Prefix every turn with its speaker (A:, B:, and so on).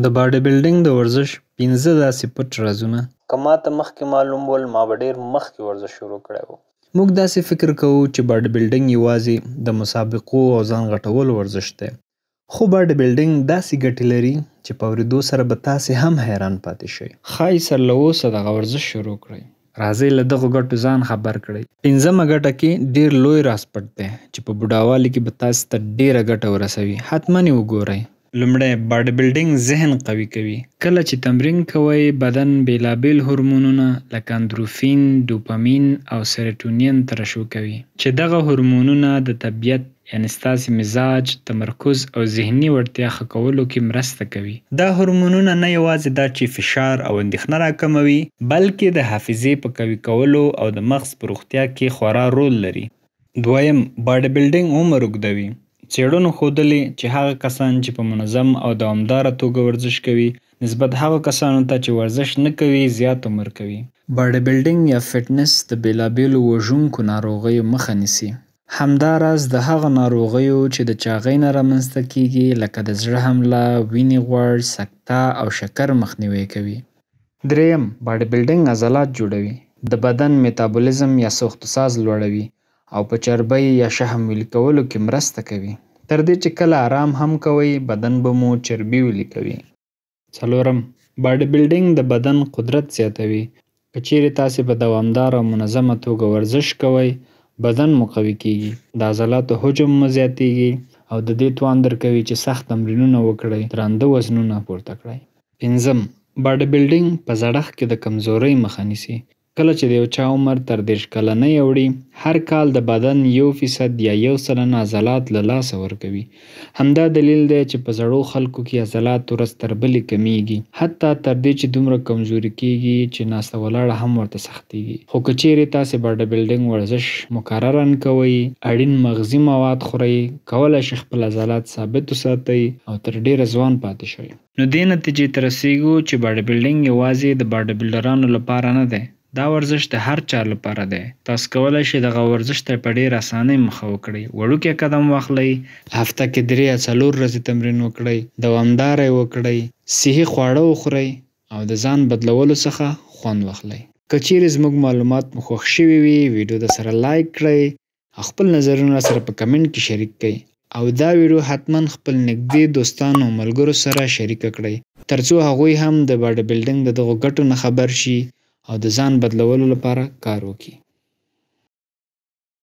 A: د باډي بلډینګ د ورزش 5 داسې پټ رازونه که ماته مخکې معلوم ول، ما به ډېر مخکې ورزش شروع کړی و. موږ داسې فکر کوو چې باډي بلډینګ یوازې د مسابقو او ځان غټولو ورزش دی، خو باډي بلډینګ داسې ګټې لري چې په اورېدو سره به تاسې هم حیران پاتې شئ. ښایي سر له اوسه دغه ورزش شروع کړئ. راځئ له دغو ګټو ځان خبر کړئ. پنځمه ګټه کې ډېر لوی راز پټ دی چې په بوډاوالي کې به تاسې ته ډېره ګټه ورسوي، حتما یې وګورئ. لومړی، باډي بلډینګ ذهن قوي کوي. کله چې تمرین کوئ، بدن بېلابېل هورمونونه لکه اندروفین، ډوپامین او سیروټونین ترشح کوي، چې دغه هورمونونه د طبیعت یعنې ستاسې مزاج، تمرکز او ذهني وړتیا ښه کولو کې مرسته کوي. دا هورمونونه نه یوازې دا چې فشار او اندېښنه راکموي، بلکې د حافظې په قوي کولو او د مغز په روغتیا کې خورا رول لري. دویم، باډي بلډینګ عمر اوږدوي. څېړنو ښودلې چې هغه کسان چې په منظم او دوامداره توګه ورزش کوي، نسبت هغو کسانو ته چې ورزش نه کوي زیات عمر کوي. باډي بلډینګ یا فټنس د بېلابېلو وژونکو ناروغیو مخه نیسي. همداراز د هغه ناروغیو چې د چاغۍ نه رامنځته کیږي، لکه د زړه حمله، وینې غوړ، سکته او شکر مخنیوی کوي. دریم، باډي بلډینګ عضلات جوړوي، د بدن میتابولیزم یا سوخت و ساز لوړوي او په چربۍ یا شحم ویلي کولو کې مرسته کوي، تر دې چې کله آرام هم کوئ، بدن به مو چربي ویلي کوي. څلورم، باډي بلډینګ د بدن قدرت زیاتوي. که چیرې تاسې په دوامداره او منظمه توګه ورزش کوئ، بدن مو قوي کیږي، د عضلاتو حجم مو زیاتیږي او د دې توان درکوي چې سخت تمرینونه وکړئ، درانده وزنونه پورته کړئ. پنځم، باډي بلډینګ په زړښت کې د کمزورۍ مخه نیسي. کله چې د یو چا عمر تر 30 کلنۍ اوړي، هر کال د بدن 1% یا 1% عضلات له لاسه ورکوي. همدا دلیل دی چې په زړو خلکو کې عضلات ورځ تر بلې کمیږي، حتی تر دې چې دومره کمزوري کیږي چې ناسته ولاړه هم ورته سختیږي. خو که چیرې تاسې باډي بلډینګ ورزش مکرراً کوئ، اړین مغذي مواد خورئ، کولی شئ خپل عضلات ثابت وساتئ او تر ډېره ځوان پاتې شئ. نو دې نتیجې ته رسیږو چې باډي بلډینګ یوازې د باډي بلډرانو لپاره نه دی، دا ورزش د هر چا لپاره دی. تاسو کولی شئ دغه ورزش ته په ډېره اسانۍ مخه وکړئ. وړوکی قدم واخلئ، هفته کې 3 یا 4 ورځې تمرین وکړئ، دوامداره یې وکړئ، صحي خواړه وخورئ او د ځان بدلولو څخه خوند واخلئ. که چیرې زموږ معلومات مو خوښ شوي وي، ویډیو در سره لایک کړئ او خپل نظرونه راسره په کمنټ کې شریک کړئ، او دا ویډیو حتما خپل نږدې دوستانو او ملګرو سره شریکه کړئ، ترڅو هغوی هم د باډي بلډینګ د دغو ګټو نه خبر شي او د ځان بدلولو لپاره کار وکړي.